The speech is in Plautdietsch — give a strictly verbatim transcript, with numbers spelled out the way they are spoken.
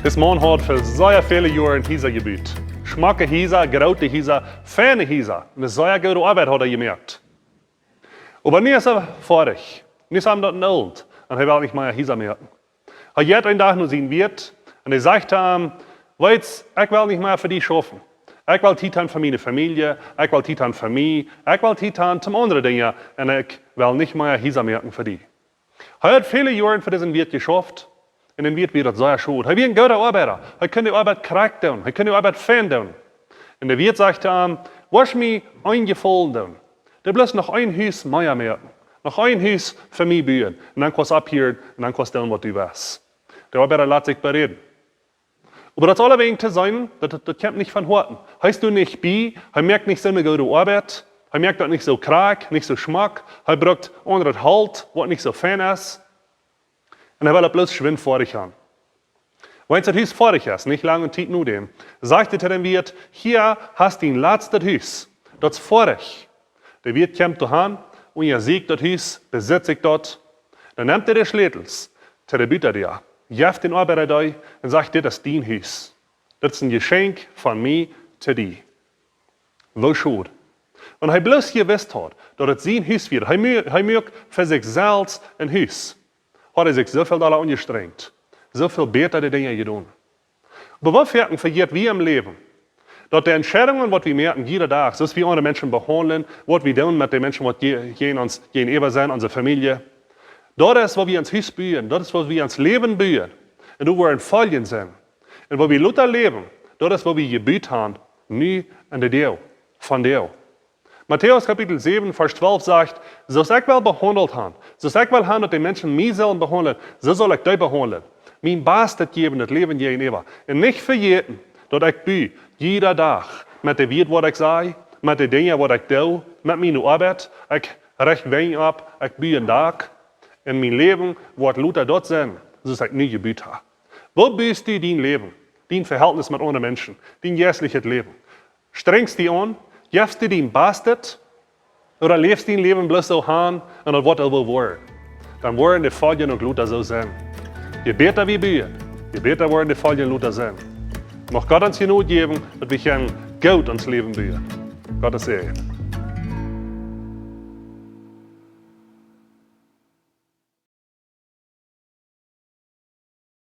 Dis Maun haud fa sea väle Joaren Hiesa jebut. Schmocke Hiesa, groote Hiesa, feine Hiesa. Un ne sea goode Oabeit haud hee jemoakt. Oba nu es hee foadich. Nu es hee daut oolt. Un hee well nich mea Hiesa moaken. Hee jeit een Dach no sien Wirt un hee sajcht to am: "Weetst, ekj well nich mea fa die schaufen. Ekj well Tiet han fa miene Famielje, ekj well Tiet han fa mie, ekj well Tiet han toom aundre Dinja un ekj well nich mea Hiesa moaken fa die." Hee haud väle Joaren fa disen Wirt jeschauft un dän Wirt wia daut sea schod. Hee wia een gooda Oabeida. Hee kunn de Oabeit krakjt doonen. Hee kunn de Oabeit fein doonen. Un de Wirt sajcht to am: "Wurscht mie een Jefaulen doonen. Doo bloos noch een Hus mea moaken. Noch een Hus fa mie buen. Un dan kaust opphieren un dan kaust doonen waut du west." De Oabeida lat sikj beräden. Oba daut es aulawäajen to seenen, daut, daut, daut kjemt nich von Hoaten. Hee es doa nich bie, hee moakt nich soone goode Oabeit, hee moakt daut nich soo krakjt, nich soo schmock, hee brukt aundret Holt, waut nich soo fein es. Un hee well daut bloos schwind foadich han. Wan daut Hus foadich es, nich lange Tiet no däm, sajcht hee to dän Wirt: "Hia hast dien latstet Hus. Daut es foadich." De Wirt kjemt doa han, unjasieekjt daut Hus, besitzt sikj daut. Dan nemt hee de Schlätels to de Butadäa, jeft dän Oabeida dee un sajcht: "Dit es dien Hus. Dit es een Jeschenkj von mie to die." Woo schod. Wan hee bloos jewist haud, daut et sien Hus wia, hee mu-, hee muak fa sikj selfst een Hus, haud hee sikj soo väl dolla aunjestrenjt, soo väl bäta de Dinja jedonen. Oba woo foaken vejät wie em Läwen, daut de Entscheidungen, waut wie moaken, jieda Dach, soo aus wie aundre Menschen behaundlen, waut wie doonen met de Menschen, waut je-, jäajen ons jäajenäwa sent, onse Famielje, daut es, woo wie ons Hus buen, daut es, woo wie ons Läwen buen. Un doa woaren Foljen sennen. Un woo wie lota läwen, daut es, woo wie jebut han, nu un de Doag von vondoag. Matäus Kapitel säwen, Varsch twalf sajcht: "Soo aus ekj well behaundelt han, soo aus ekj well han, daut de Menschen mie sellen behaundlen, soo saul ekj dee behaundlen. Mien Bastet jäwen, daut Läwen jäajenäwa. Un nich vejäten, daut ekj bu jieda Dach, met de Wieed, waut ekj saj, met de Dinja, waut ekj doo, met miene Oabeit, ekj recht Wenj opp, ekj bu een Dak, un mien Läwen woat lota daut sennen, soo aus ekj nu jebut ha." Woo bust du dien Läwen, dien Vehältnis met aundre Menschen, dien jeistlichet Läwen? Strenjst die aun? Jefst du dien Bastet? Ooda läfst dien Läwen bloos soo han un daut woat aul woll woaren? Dan woaren de Foljen uk lota soo sennen. Je bäta wie buen, je bäta woaren de Foljen lota sennen. Mucht Gott ons Jnod jäwen, daut wie kjennen goot ons Läwen buen. Gottes Säajen.